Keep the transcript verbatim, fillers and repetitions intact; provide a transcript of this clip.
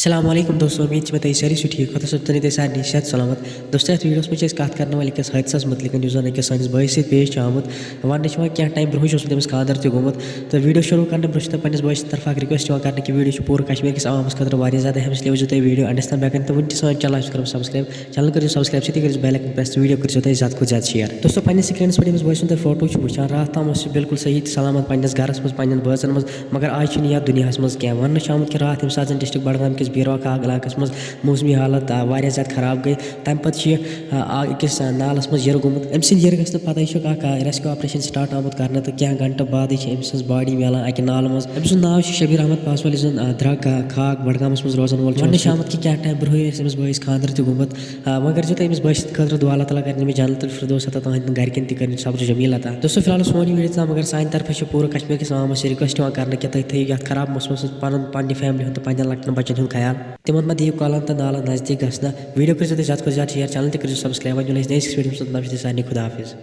السلام علیکم دوستو، امید چھِ مےٚ تُہۍ سٲری چھِو ٹھیٖک۔ خۄدا صٲب تھٲینو تُہۍ سارنٕے صحت سلامت۔ دوستو، یَتھ ویٖڈیوَس منٛز چھِ أسۍ کَتھ کَرنہٕ وٲلۍ أکِس حٲدثَس مُتعلِق، یُس زَن أکِس سٲنِس بٲیِس سۭتۍ پیش چھُ آمُت۔ وَننہٕ چھُ یِوان، کینٛہہ ٹایم برونٛہٕے چھُ اوسمُت أمِس خانٛدَر تہِ گوٚمُت۔ تہٕ ویٖڈیو شروٗع کَرنہٕ برونٛہہ چھِ تۄہہِ پنٛنِس بٲیِس سٕنٛدِ طرفہٕ اَکھ request یِوان کَرنہٕ کہِ ویٖڈیو چھُ پوٗرٕ کشمیٖر کِس عوامَس خٲطرٕ واریاہ زیادٕ اہم، اِسلیے وٕچھِو تُہۍ ویٖڈیو end-َس تام۔ بیٚیہِ کٔرِو تُہۍ وٕنہِ تہِ سٲنۍ channel آسہِ کٔرمٕژ subscribe، channel کٔرِو subscribe، سۭتی کٔرِو bell icon press تہٕ ویٖڈیو کٔرِو تُہۍ زیادٕ کھۄتہٕ زیادٕ share۔ دوستو، پنٛنِس screen-َس پٮ۪ٹھ ییٚمِس بٲے سُنٛد تۄہہِ فوٹو چھُ وٕچھان، راتھ تام اوس یہِ بالکل صحیح تہٕ سلامت پنٛنِس گَرَس منٛز، پنٛنٮ۪ن بٲژَن منٛز، مگر آز چھُنہٕ یَتھ دُنیاہَس منٛز کینٛہہ۔ وَننہٕ چھُ آمُت کہِ راتھ ییٚمہِ ساتہٕ زَن district بڈگام کِس بیٖروا کھاگ علاقَس منٛز موسمی حالت، آ، واریاہ زیادٕ خراب گٔے، تَمہِ پَتہٕ چھِ یہِ، آ، آ، أکِس، آ، نالَس منٛز یِرٕ گوٚمُت۔ أمۍ سٕنٛدِ یِرٕ گژھنہٕ پَتَے چھُکھ اَکھ، آ، rescue operation start آمُت کَرنہٕ تہٕ کینٛہہ گھنٹہٕ بعدٕے چھِ أمۍ سٕنٛز body میلان اَکہِ نالہٕ منٛز۔ أمۍ سُنٛد ناو چھُ شبیر احمد پاسوال، یُس زَن، آ، درٛگ، آ، کھاگ بڈگامَس منٛز روزَن وول چھُ۔ وَننہٕ چھُ آمُت کہِ کینٛہہ ٹایم برونٛہٕے ٲسۍ أمِس بٲیِس خانٛدَر تہِ گوٚمُت۔ آ، وۄنۍ کٔرۍزیو تُہۍ أمِس بٲیِس سٕنٛدِ خٲطرٕ دُعا، اللہ تعالیٰ کَرِ أمِس جنت الفردوس عطا، تُہٕنٛدٮ۪ن گَرِکٮ۪ن تہِ کٔرِنۍ صبر جمیٖل عطا۔ دوستو، فی الحال اوس سون یہِ ویٖڈیو تام، مگر سانہِ طرفہٕ چھِ پوٗرٕ کشمیٖر کِس عوامَس یہِ request یِوان کَرنہٕ کہِ تُہۍ تھٲیِو یَتھ خراب موسمَس منٛز پَنُن، پنٛنہِ family ہُنٛد تہٕ پنٛنٮ۪ن لۄکٹٮ۪ن بَچَن ہُنٛد خیال۔ تِمَن مہ دِیِو کۄلَن تہٕ نالَن نزدیٖک گژھنہٕ۔ ویٖڈیو کٔرۍزیو تُہۍ زیادٕ کھۄتہٕ زیادٕ share، channel تہِ کٔرۍزیو subscribe۔ وۄنۍ مِلو أسۍ نٔیِس أکِس ویٖڈیوَس منٛز، توٚتام چھُو تُہۍ سارنٕے خۄدا حافظ۔